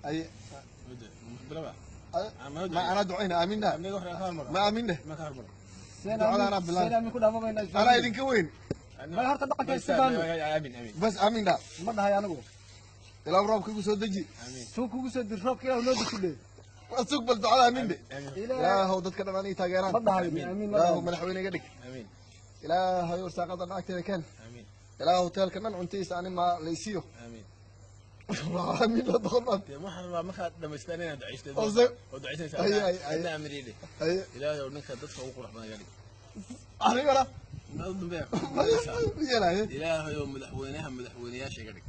Ay ma anaa ducayna aaminna ma aaminna ducada anaa bilaabay. Seen aamin ku dhaafo bayna. Anaa idinka weyn. Ma horta dhaqanka islaamka. Bas aamin dha. Ma dhahay anigu. Ilaa roobka igu soo deji. Suu kugu soo dir roobka ilaahu noo deji dhe. Sug bal ducada aamin dhe. Ilaahow dadka dhammaan ii taageeraan. Ma dhahay aamin ma Ilaahow dhahay. Madaxweyne iga dhig. Ilaahay warsaaqada lacagteeda keen. Ilaahow hoteelka dhan cuntiisa ani ma la isiiyo. Aamin la doqon maanta. Waxaan rabaa markaad dhamaystaan inaad ducaysto Oo se- oo ducaysanaysa. Ay, ay, ay. Adna aamin Haye, ilaahay ninka dadka ugu qurux badan iga dhig. Anigana Ma u dambeeya. ma yeelaye. Ilaahay oo madaxweynaha madaxweynayaasha iga dhig.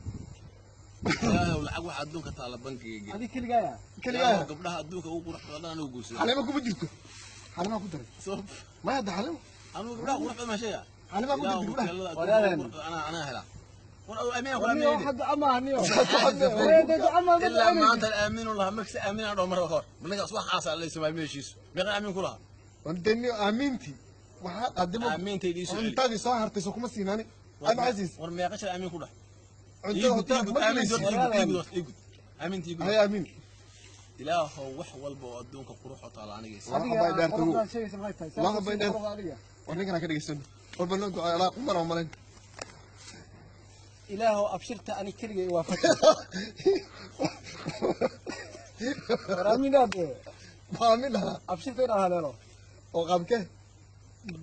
Ilaahay oo lacag waxa adduunka taala bankiga geli. Adi keligaaya. Keligaa. Ilaahay oo gabdhaha adduunka ugu qurux badan anigu guursado. Xalimo kuma jirto. Xalimaa ku daray. Soo Maya hadda xalimo. anigu gabdhaha qurux badan ma sheega. Xalimaa ku Ilaahay jirta gabdhaha. hoteelada Walaalahan. adduunka ugu qurux badan anaa helaa. War aamin ku Niyo aamin. waxa duca maaha niyo. Haye. Duca maaha. Ilaa maanta aaminu lahaa markasta aamin aan dhaho marba ka hor. Ninkaas wax aasa la ismaay meeshiisu. Meeqa aamin ku lahaa? Wantani aamintii. Waxaa qadimo. Aamintayda ii soo celi. Cuntadii soo hartay soo kuma siinaani. Ama casiis. War meeqa shil aamin ku dhah. Cuntada hoteelka ma gelaysid. Aamintii. Haye aamin. Ilaahow wax walba oo adduunka qurux oo taala aniga isii. Laba bay dheer tagu. Quruxdaad sheegaysa maxay tahay? Laba bay dheer. Quruxda adiga. War ninkan aan ka dhegeysano. War bal noo ducay alaa qumana oo malayn. Ilaahow abshirta ani keligay waafaji. War aamin aad. Ma aamin lahaa. Abshirta inaan haleelo. Oo qaabkee?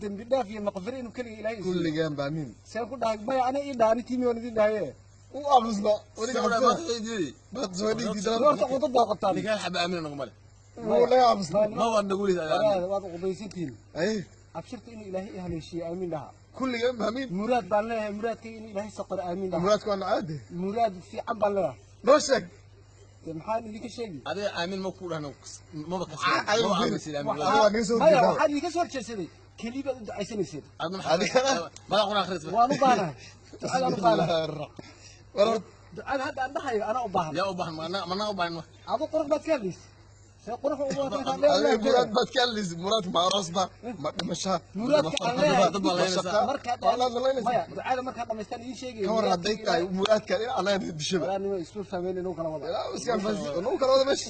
Dembi dhaaf iyo maqfiro inuu keligay ilaahay isiiyo. Kulligeen baa aamin. Seen ku dhahay maya ana ii dhaha ani tiimi waan idin dhahaye. U aamusna. Weliga cabsada. Baad soo dhigi Horta doonta. cudud baa qabtaan. Ninkaan xaba aamin nagu male. Wuu laga aamusna. Ma waa nagu liid aamin. Waad uqudaysantihiin. Haye. Abshirta inuu ilaahay i haleeshiiyo aamin dhaha. Kulligeen baa aamin. Muraad baan leeyahay muraadkay inuu ilaahay soo qoro aamin dhaha. Muraadku waa nacaade. Muraad fiican baan leeyahay. Noo sheeg. Dee maxaan idinka sheegi? Adiga aamin ma ku dhahno maba ka Adiga ma fiiri. aaminsid aamin. Adiga waa naga soo Maya horjeedaa. waxaan idinka soo horjeedsaday keliya baad u ducaysanayseen. Adna Adigana? mada quraan akhris. Waan u baahanahay. Ducadaan u baahanahay. War horta Ducada hadda aan dhahayo anaa u baahan. Yaa u baahan mana u baahan. Adu qurux baad ka hadlaysa. See qurux ugu adiga muraad baad ka hadlaysid. Muraadku ma aroos ba ma dhimashaa Muraadka aan leeyahay. Dad baa laynaysaa. Markaad Waa la laynaysaa. maya ducada markaad dhamaystaan idiin sheegaya. Ka war hadday tahay muraadka in alla dishaba. Walaa nima isku fahmeen inuu kala wada. Ilaa iska anfasi. Nuu kala wada meesha.